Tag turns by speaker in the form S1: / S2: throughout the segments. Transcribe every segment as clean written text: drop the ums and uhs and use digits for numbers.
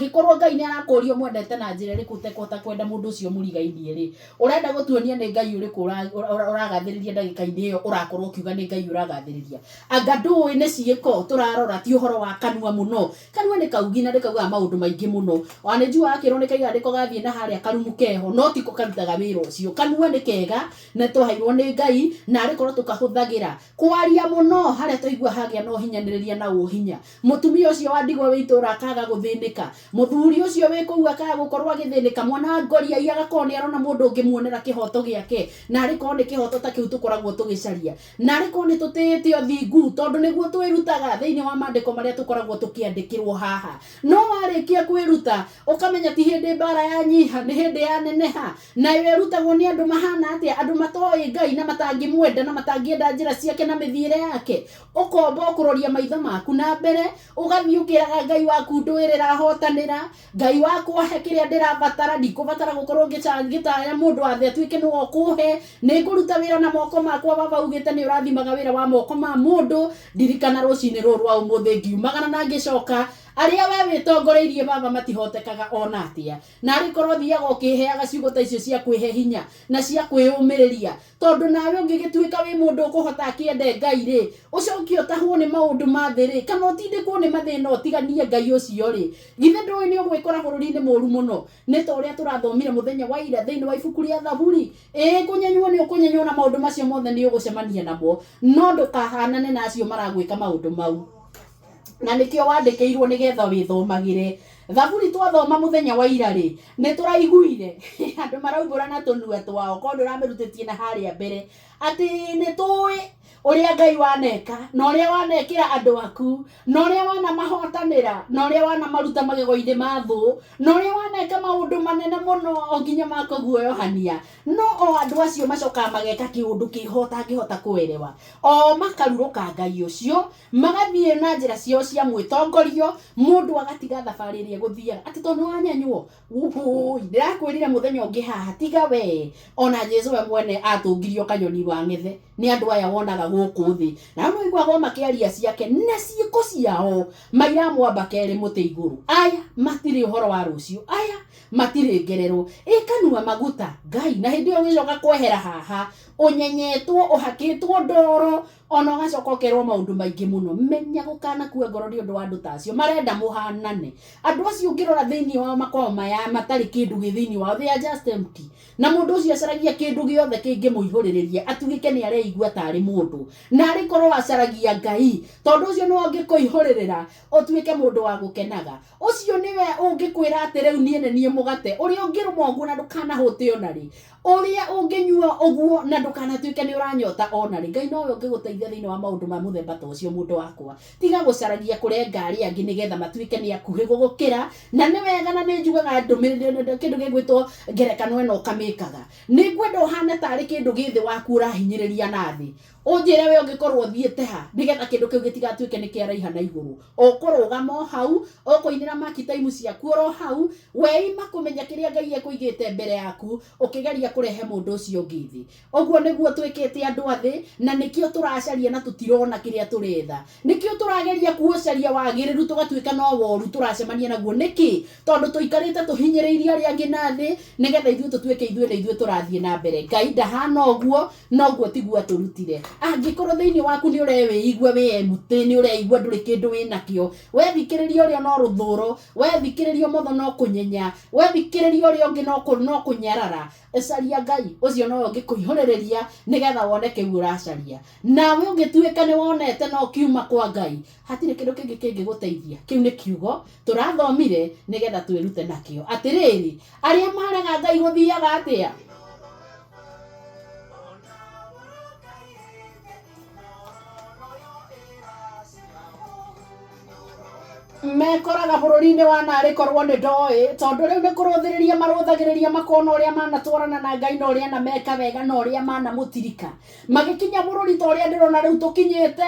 S1: Angĩkorwo Ngai nĩ arakũria ũmwendete na njĩra ĩrĩkũ ũtekũhota kwenda mũndũ ũcio mũrigainie rĩ, ũrenda gũtuonia nĩ Ngai ũrĩkũ ũragathĩrĩria ndagĩka-inĩ ĩyo ũrakorwo ũkiuga nĩ Ngai ũragathĩrĩria? Anga ndũĩ nĩ ciĩko tũrarora ti ũhoro wa kanua mũno. Kanua nĩ kaugi na nĩ kaugaga maũndũ maingĩ mũno. Ona nĩ njugaga gakĩrwo nĩ kaigaga nĩko gathiĩ na harĩa karumu keho no tiko karutaga wĩra ũcio. Kanua nĩ kega na twaheirwo nĩ Ngai na arĩ korwo tũkahũthagĩra kwaria mũno harĩa twaigua hagĩa na ũhinyanĩrĩria na ũhinya. Mũtumia ũcio wa ndigwa wĩ itũũra akaga gũthĩnĩka, mũthuri ũcio wĩ kũu akaga gũkorwo agĩthĩnĩka, mwana wa ngoriai agakorwo nĩ arona mũndũ ũngĩmuonera kĩhoto gĩake, na arĩ korwo nĩ kĩhoto ta kĩu tũkoragwo tũgĩcaria, na arĩ korwo nĩ tũtĩĩte ũthingu, tondũ nĩguo twĩrutaga thĩinĩ wa maandĩko marĩa tũkoragwo tũkĩandĩkĩrwo haha. No warĩkia kwĩruta, ũkamenya ti hĩndĩ mbara yanyiha, nĩ hĩndĩ yaneneha, Nayo ĩrutagwo nĩ andũ mahana atĩa? Andũ matoĩ Ngai na matangĩmwenda na matangĩenda njĩra ciake na mĩthiĩre yake. Ũkomba ũkũroria maitho maku na mbere, ũgathiĩ ũkĩraga Ngai waku ndũĩrĩra hotanĩra, Ngai wakwa he kĩrĩa ndĩrabatara, ndikũbatara gũkorwo ngĩtaya mũndũ wa thĩ atuĩke nĩwe ũkũhe, nĩ ngũruta wĩra na moko makwa, baba ugĩte nĩ ũrathimaga wĩra wa moko ma mũndũ, ndirikana rũcinĩ rũrũ rwa ũmũthĩ ngiumagara na ngĩcoka, arĩa we wĩtongoreirie baba matihotekaga ona atĩa. Naarĩ korwo thiaga ũkĩĩheaga ciugo ta icio cia kwĩhe hinya na cia kwĩyũmĩrĩria, tondũ nawe ũngĩgĩtuĩka wĩ mũndũ ũkũhota akĩende Ngai-rĩ, ũcoke ũtahwo nĩ maũndũ ma thĩ-rĩ, kana ũtindĩkwo nĩ mathĩna ũtiganie Ngai ũcio-rĩ, githĩ ndũĩ nĩ ũgwĩkora bũrũri-inĩ mũũru mũno? Nĩ ta ũrĩa tũrathomire mũthenya wa ira thĩinĩ wa ibuku rĩa Thaburi. Ĩĩ, kũnyenywo nĩ ũkũnyenywo na maũndũ macio mothe nĩ ũgũcemania namo, no ndũkahanane na acio maragwĩka maũndũ mau. Na nĩkĩo wandĩkĩirwo nĩgetha wĩthomagĩre. Thaburi twathoma mũthenya wa ira rĩ, nĩ tũraiguire andũ maraumbũra na tũnua twao, korwo ndũramĩrutĩtie na harĩa mbere, atĩ nĩ tũĩ ũrĩa Ngai waneka, na ũrĩa wanekĩra andũ aku, na ũrĩa wanamahotanĩra, na ũrĩa wanamaruta magego-inĩ ma thũ, na ũrĩa waneka maũndũ manene mũno o nginya ma kũguoyohania. No o andũ acio macokaga mageka kĩũndũ kĩho ũtangĩhota kũerewa. O makarurũka Ngai ũcio, Magathiĩ na njĩra ciao cia mwĩtongorio, mũndũ agatiga thabarĩ ĩrĩa egũthiaga, atĩ tondũ nĩ wanyenywo. Ũũi, ndĩrakwĩrire mũthenya ũngĩ haha, tiga we, ona Jesu we mwene atũngirio kanyoni wa ng'ethe nĩ andũ aya wonaga gũkũ thĩ. Na rĩu nĩũiguaga o makĩaria ciake na ciĩko ciao, mairamwamba kerĩ mũtĩ igũrũ. Aya matirĩ ũhoro wa rũciũ, aya matirĩ ngererwo. Ĩ kanua maguta, Ngai, na hĩndĩ ĩyo ũgĩcoka kwehera haha, ũnyenyetwo, ũhakĩtwo ndoro, Ona ũgacoka ũkerwo maũndũ maingĩ mũno. Menya gũkanakua ngoro nĩ ũndũ wa andũ ta acio. Marenda mũhanane. Andũ acio ũngĩrora thĩinĩ wao makoragwo maya matarĩ kĩndũ gĩ thĩinĩ wao. They are just empty. Na mũndũ ũcio acaragia kĩndũ gĩothe kĩngĩmũihũrĩrĩria atuĩke nĩ areigua tarĩ mũndũ. Na arĩ korwo acaragia Ngai, tondũ ũcio nĩwe ũngĩkũihũrĩrĩra ũtuĩke mũndũ wa gũkenaga. Ũcio nĩwe ũngĩkwĩra atĩ rĩu niĩ nĩ niĩ mũgate ũrĩa ũngĩrũma ũguo na ndũkanahũte ona rĩ. Ũrĩa ũngĩnyua ũguo na ndũkanatuĩke nĩ ũranyota o na rĩ. Ngai nowe ũngĩgũteithia thĩinĩ wa maũndũ ma mũthemba ta ũcio mũndũ wakwa. Tiga gũcaragia kũrenga arĩa angĩ nĩgetha matuĩke nĩ akuhĩ gũgũkĩra. Na nĩ wega na nĩ njugaga ndũmĩrĩri kĩndũ gĩgwĩtwo ngerekano ĩno ũkamĩkaga. Nĩ ngwenda ũhane tarĩ kĩndũ gĩ thĩ waku ũrahinyĩrĩria na thĩ. Ũnjĩre we ũngĩkorwo ũthiĩte ha nĩgetha kĩndũ kĩu gĩtigatuĩke nĩ kĩaraiha na igũrũ. Ũkũrũgama o hau, ũkũinĩra mark time ciaku oro hau, we ima kũmenya kĩrĩa Ngai ekũigĩte mbere yaku ũkĩgeria kũrehe mũndũ ũcio ũngĩ thĩ. Ũguo nĩguo twĩkĩte andũ a thĩ, na nĩkĩo tũracaria na tũtirona kĩrĩa tũretha. Nĩkĩo tũrageria kũũcaria wagĩrĩru tũgatuĩka no woru tũracemania naguo. Nĩkĩ? Tondũ tũikarĩte tũhinyĩrĩirie arĩa angĩ na thĩ, nĩgetha ithuĩ tũtuĩke ithuĩ nĩ ithuĩ tũrathiĩ na mbere. Ngai ndahana ũguo, na ũguo tiguo atũrutire. Angĩkorwo thĩinĩ waku nĩ ũrewĩigua wĩ empty, nĩ ũreigua ndũrĩ kĩndũ wĩ nakĩo, wethikĩrĩria ũrĩa no rũthũro, wethikĩrĩria ũmotho no kũnyenya, wethikĩrĩria ũrĩa ũngĩ no kũnyarara, caria Ngai, ũcio nowe ũngĩkũihũrĩrĩria nĩgetha wone kĩu ũracaria. Nawe ũngĩtuĩka nĩ wonete no kiuma kwa Ngai, hatirĩ kĩndũ kĩngĩ kĩngĩgũteithia. Kĩu nĩ kiugo tũrathomire nĩgetha twĩrute nakĩo. Atĩrĩrĩ, arĩa marega Ngai gũthiaga atĩa? Mekoraga bũrũri-inĩ wa narĩ korwo nĩ ndoĩ, tondũ rĩu nĩ kũrũthĩrĩria marũthagĩrĩria makona ũrĩa manatwarana na Ngai na ũrĩa anameka wega na ũrĩa manamũtirika. Magĩkinya bũrũri ta ũrĩa ndĩrona rĩu tũkinyĩte,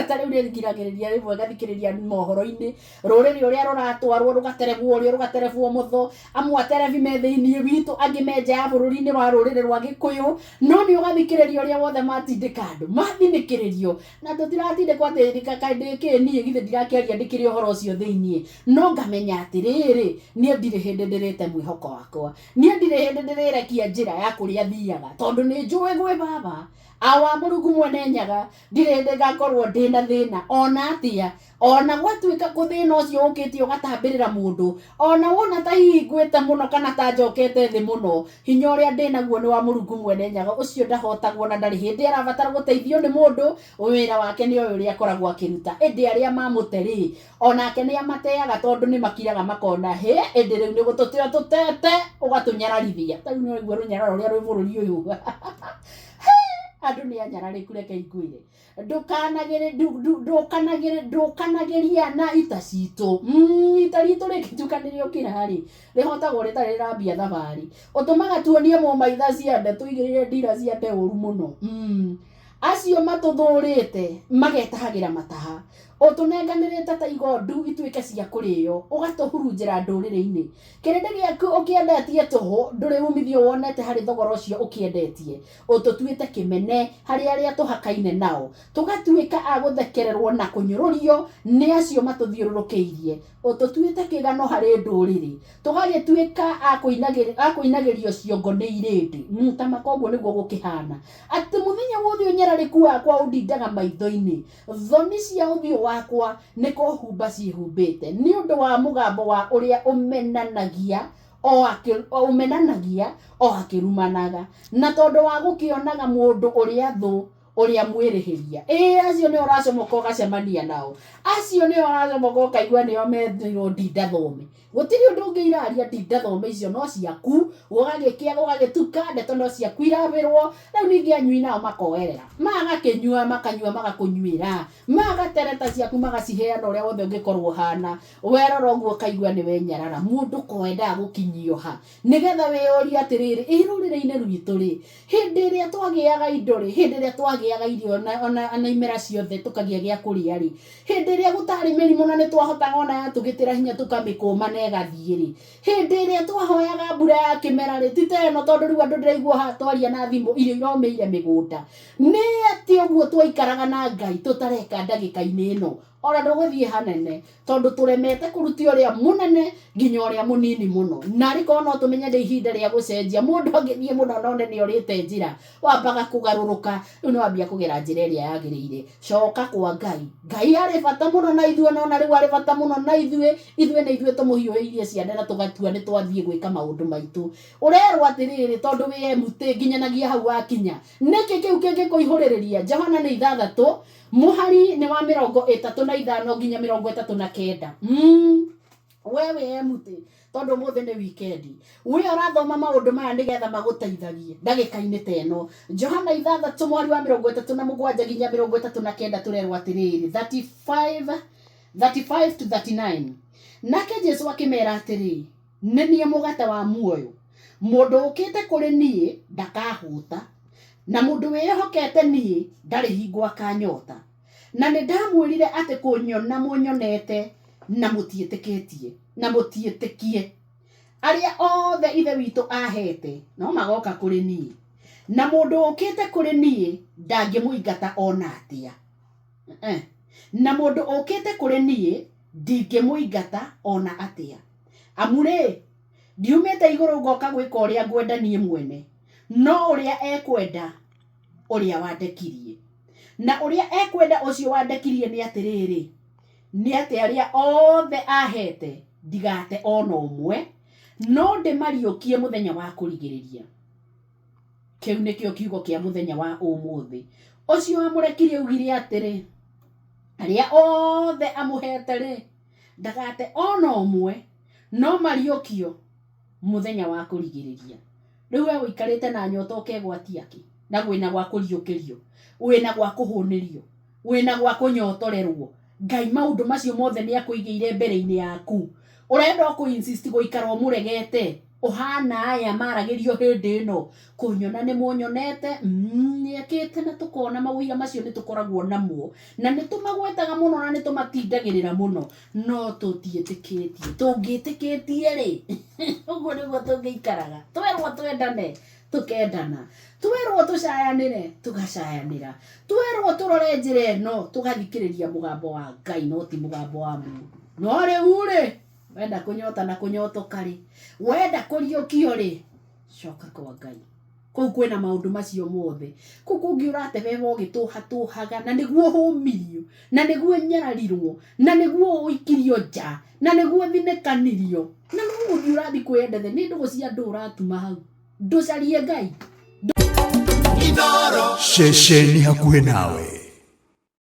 S1: ta rĩu nĩ ngiragĩrĩria rĩmwe ngathikĩrĩria mohoro-inĩ, rũrĩrĩ ũrĩa rũratwarwo rũgaterebwo ũrĩo rũgaterebwo ũmotho, amwe aterebi me thĩinĩ witũ, angĩ me nja ya bũrũri-inĩ wa rũrĩrĩ rwa Gĩkũyũ, no nĩ ũgathikĩrĩria ũrĩa wothe matindĩka andũ, mathinĩkĩrĩrio, na tũtiratindĩkwo atĩ kaĩ ndĩ kĩ niĩ githĩ ndirakĩaria ndĩkĩrĩ ũhoro ũcio ũcio thĩiniĩ, no ngamenya atĩrĩrĩ, niĩ ndirĩ hĩndĩ ndĩrĩte mwĩhoko wakwa, niĩ ndirĩ hĩndĩ ndĩrĩrekia njĩra ya kũrĩa thiaga, tondũ nĩ njũĩ gwĩ baba awa Mũrungu mwene Nyaga, ndirĩ hĩndĩ ngakorwo ndĩna thĩna ona atĩa. Ona gwatuĩka kũ thĩna ũcio ũkĩte ũgatambĩrĩra mũndũ, ona wona ta hihi ngwĩte mũno kana ta njokete thĩ mũno, hinya ũrĩa ndĩnaguo nĩ wa Mũrungu mwene Nyaga, ũcio ndahotagwo na ndarĩ hĩndĩ arabatara gũteithio nĩ mũndũ, wĩra wake nĩ oĩ ũrĩa akoragwo akĩruta. Ĩndĩ arĩa mamũte rĩ, onake nĩ amateaga tondũ nĩ makiraga makona, hĩ, ĩndĩ rĩu nĩ gũtũte ũtũtete, ũgatũnyararithia. Ta rĩu nĩ ũraigua rũnyararo rũrĩa rwĩ bũrũri ũyũ. Hĩ, andũ nĩ anyararĩku reke ingwĩre. Ndũkanagĩria na ita citũ. Ita ritũ rĩngĩtuĩka nĩ rĩokĩra rĩ, rĩhotagwo rĩtarĩ rĩrambia thabarĩ. Ũtũmaga tuonie mũmaitha ciande, tũigĩrĩre ndira ciande ũru mũno. Acio matũthũrĩte magetahagĩra mataha. Ũtũnenganĩrĩte ta igondu ituĩke cia kũrĩo, ũgatũhurunjĩra ndũrĩrĩ-inĩ. Kĩrĩndĩ gĩaku ũkĩendetie tũhũ, ndũrĩ umithio wonete harĩ thogora ũcio ũkĩendetie. Ũtũtuĩte kĩmene harĩ arĩa tũhakaine nao, tũgatuĩka a gũthekererwo na kũnyũrũrio nĩ acio matũthiũrũrũkĩirie. Ũtũtuĩte kĩgano harĩ ndũrĩrĩ, tũgagĩtuĩka a kũinagĩrio ciongo nĩ irĩndĩ. Ta maka ũguo nĩguo gũkĩhana, atĩ mũthenya wothe ũnyararĩku wakwa ũndindaga maitho-inĩ, thoni cia ũthiũ wakwa nĩ kũhumba ciĩhumbĩte, nĩ ũndũ wa mũgambo wa ũrĩa ũmenanagia o o akĩrumanaga, na tondũ wa gũkĩonaga mũndũ ũrĩa thũ ũrĩa mwĩrĩhĩria. Ĩĩ, acio nĩo ũracomoka ũgacemania nao, acio nĩo ũracomoka ũkaigua nĩo metirwo ndinda thome. Gũtirĩ ũndũ ũngĩ iraria, ndinda thome icio no ciaku, gũgagĩkĩa gũgagĩtuka, ndeto no ciaku irabĩrwo. Rĩu ningĩ anyui nao makoerera, magakĩnyua, makanyua, magakũnyuĩra, magatereta ciaku, magaciheana ũrĩa wothe ũngĩkorwo ũhana. Werora ũguo ũkaigua nĩ wenyarara. Mũndũ ko endaga gũkinyio ha, nĩgetha wĩyũrie atĩrĩrĩ, ĩ rũrĩrĩ-inĩ rwitũ rĩ, hĩndĩ ĩrĩa twagĩaga indo rĩ, hĩndĩ ĩrĩa twagĩaga irio ona imera ciothe tũkagĩa gĩa kũrĩa rĩ, hĩndĩ ĩrĩa gũtarĩ mĩrimũ na nĩ twahotaga ona yatũgĩtĩra hinya tũkamĩkũma na ĩgathiĩ rĩ, hĩndĩ ĩrĩa twahoyaga mbura ya kĩmera rĩ, ti ta ĩno tondũ rĩu andũ ndĩraigua haha twaria na thimũ irio iromĩire mĩgũnda. Nĩ atĩ ũguo twaikaraga na Ngai tũtareka ndagĩka-inĩ ĩno, ona ndũgũthiĩ hanene, tondũ tũremete kũrutia ũrĩa mũnene nginya ũrĩa mũnini mũno. Na arĩ korwo no tũmenye nĩ ihinda rĩa gũcenjia, mũndũ angĩthiĩ mũno na one nĩ orĩte njĩra, wambaga kũgarũrũka, rĩu nĩ wambia kũgera njĩra ĩrĩa yagĩrĩire. Coka kwa Ngai. Ngai arĩ bata mũno na ithuĩ, no na rĩu arĩ bata mũno na ithuĩ. Ithuĩ nĩ ithuĩ tũmũhiũhĩirie ciande na tũgatua nĩ twathiĩ gwĩka maũndũ maitũ. Ũrerwo atĩrĩrĩ, tondũ wĩ empty nginyanagia hau wakinya. Nĩkĩ kĩu kĩngĩkũihũrĩrĩria? Johana nĩ ithathatũ, mũhari nĩ wa 35 nginya 39. We wĩ empty tondũ ũmũthĩ nĩ weekend. We ũrathoma maũndũ maya nĩgetha magũteithagie ndagĩka-inĩ ta ĩno. Johana ithathatũ mũhari wa 37 nginya 39 tũrerwo atĩrĩrĩ, 35 to 39. Nake Jesu akĩmera atĩrĩ, nĩ niĩ mũgate wa muoyo. Mũndũ ũkĩte kũrĩ niĩ ndakahũta, na mũndũ wĩhokete niĩ ndarĩ hingo akanyota. Na nĩ ndamwĩrire atĩ kũnyona mũnyonete na mũtiĩtĩkĩtie, na mũtiĩtĩkie. Arĩa othe Ithe witũ ahete no magoka kũrĩ niĩ, na mũndũ ũkĩte kũrĩ niĩ ndangĩmũingata ona atĩa. Na mũndũ ũkĩte kũrĩ niĩ ndingĩmũingata ona atĩa. Amu rĩ, ndiumĩte igũrũ ngoka gwĩka ũrĩa ngwenda niĩ mwene, no ũrĩa ekwenda ũrĩa wandekirie. Na ũrĩa ekwenda ũcio wandekirie nĩ atĩrĩrĩ, nĩ atĩ arĩa othe ahete ndigate ona ũmwe, no ndĩmariũkie mũthenya wa kũrigĩrĩria. Kĩu nĩkĩo kiugo kĩa mũthenya wa ũmũthĩ. Ũcio wamũrekirie augire atĩrĩ, arĩa othe amũhete rĩ, ndagate ona ũmwe, no mariũkio mũthenya wa kũrigĩrĩria. Rĩu we ũikarĩte na nyota ũkegwatia kĩ? Na wĩna gwa kũriũkĩrio, wĩna gwa kũhũnĩrio, wĩna gwa kũnyotorerwo. Ngai maũndũ macio mothe nĩ akũigĩire mbere-inĩ yaku. Ũrenda o kũ-insist gũikara ũmũregete, ũhana aya maragĩrio hĩndĩ ĩno, kũnyona nĩ mũnyonete, nĩekĩte na tũkona maũira macio nĩ tũkoragwo namo, na nĩ tũmagwetaga mũno na nĩ tũmatindagĩrĩra mũno, no tũtiĩtĩkĩtie. Tũngĩtĩkĩtie rĩ, ũguo nĩguo tũngĩikaraga. Twerwo twendane, tũkendana. Twerwo tũcayanĩre, tũgacayanĩra. Twerwo tũrore njĩra ĩno, tũgathikĩrĩria mũgambo wa Ngai, no ti mũgambo wa mũndũ. No rĩu rĩ, wenda kũnyota na kũnyotoka rĩ, wenda kũriũkio rĩ, coka kwa Ngai. Kũu kwĩna maũndũ macio mothe. Kũu kũngĩ ũratebeba ũgĩtũhatũhaga na nĩguo ũhũmirio, na nĩguo ũnyararirwo, na nĩguo ũikirio nja, na nĩguo ũthinĩkanirio, na no gũthiĩ ũrathiĩ kwĩyendete. Nĩ ndũgũ cia andũ ũratuma hau. Ndũcarie Ngai.
S2: Ceceni hakuhĩ nawe.